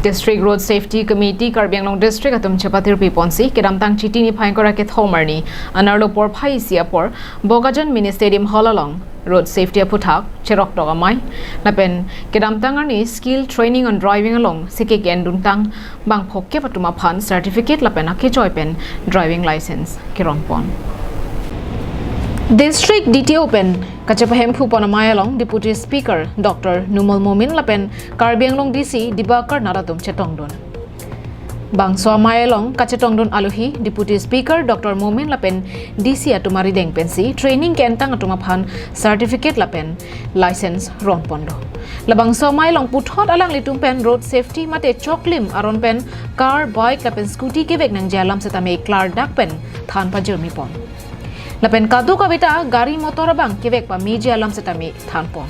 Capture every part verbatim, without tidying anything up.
District Road Safety Committee Karbi Anglong District atum chepatirpi ponsi kedamtang Chiti niphai ingkoi ra kethom arni anerlo porphai isi apor Bokajan Mini Stadium Hall along road safety aphuthak cheroktok amei lapen kedamtang arni skill training on driving along sike ke-enduntang bangpho kep atum aphan certificate lapen akejoi pen driving license keron pon. District D T O pen kachepahemphu pon amei along Deputy Speaker Doctor Numal Momin lapen Karbi Anglong D C Dibakar Nath atum chetongdun. Bangso amei along kachetongdun alohi Deputy Speaker Doctor Momin lapen D C atum arideng pensi training ke-entang atum aphan certificate lapen license ron ponlo. Labangso amei along puthot alanglitum pen road safety mate choklim aron pen car, bike lapen scooty kevek nangji alam setame klardak pen than pajirmi pon. Lapen kadokave ta gari motor abang kevek pameji alam setame than pon.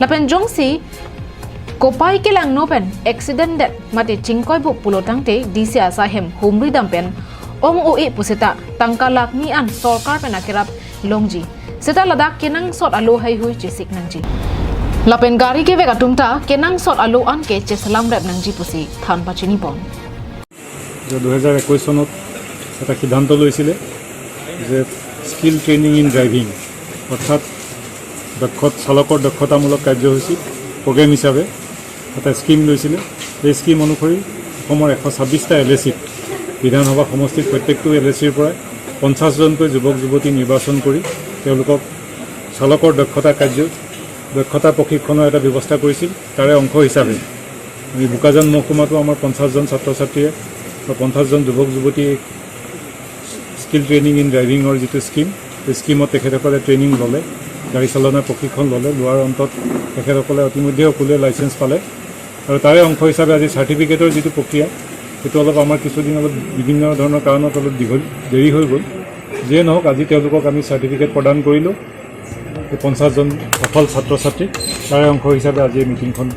Lapen jongsi kopai kelangno pen accident det mate chingkoibup pulotangte D C asai ahem humri dam pen ong-o-e puseta tangka lakh ni an sorkar pen akerap longji. Seta ladak kenangsot alo heihui chesik nangji. Lapen gari kevek atum ta kenangsot alo an ke cheselam rep nangji pusi than pachini pon. যে দুহেজাৰ একৈছ চনত এটা সিদ্ধান্ত লৈছিলে যে skill training in driving, অৰ্থাৎ দক্ষত চালকৰ দক্ষতামূলক কাৰ্যসূচী প্ৰগ্ৰেম হিচাপে এটা স্কিম লৈছিলে। এই স্কিম অনুসৰি অসমৰ এশ ছাব্বিছটা এল এ চিত বিধানসভা সমষ্টিৰ প্ৰত্যেকটো এল এ চিৰ পৰা পঞ্চাছজনকৈ যুৱক যুৱতী নিৰ্বাচন কৰি তেওঁলোকক চালকৰ দক্ষতা কাৰ্য দক্ষতা প্ৰশিক্ষণৰ এটা ব্যৱস্থা কৰিছিল। তাৰে অংশ হিচাপে আমি বোকাজান মহকুমাতো আমাৰ পঞ্চাছজন ছাত্ৰ ছাত্ৰীয়ে বা পঞ্চাছজন যুৱক যুৱতীয়ে স্কিল ট্ৰেইনিং ইন ড্ৰাইভিঙৰ যিটো স্কিম, সেই স্কিমত তেখেতসকলে ট্ৰেইনিং ল'লে, গাড়ী চালনাৰ প্ৰশিক্ষণ ল'লে। লোৱাৰ অন্তত তেখেতসকলে ইতিমধ্যে সকলোৱে লাইচেন্স পালে আৰু তাৰে অংশ হিচাপে আজি চাৰ্টিফিকেটৰ যিটো প্ৰক্ৰিয়া, সেইটো অলপ আমাৰ কিছুদিন অলপ বিভিন্ন ধৰণৰ কাৰণত অলপ দীঘল দেৰি হৈ গ'ল। যিয়ে নহওক, আজি তেওঁলোকক আমি চাৰ্টিফিকেট প্ৰদান কৰিলোঁ। এই পঞ্চাছজন সফল ছাত্ৰ ছাত্ৰীক তাৰে অংশ হিচাপে আজি এই মিটিংখন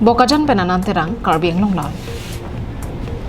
Bokajan pen Anand Terang, Karbi Anglong Live.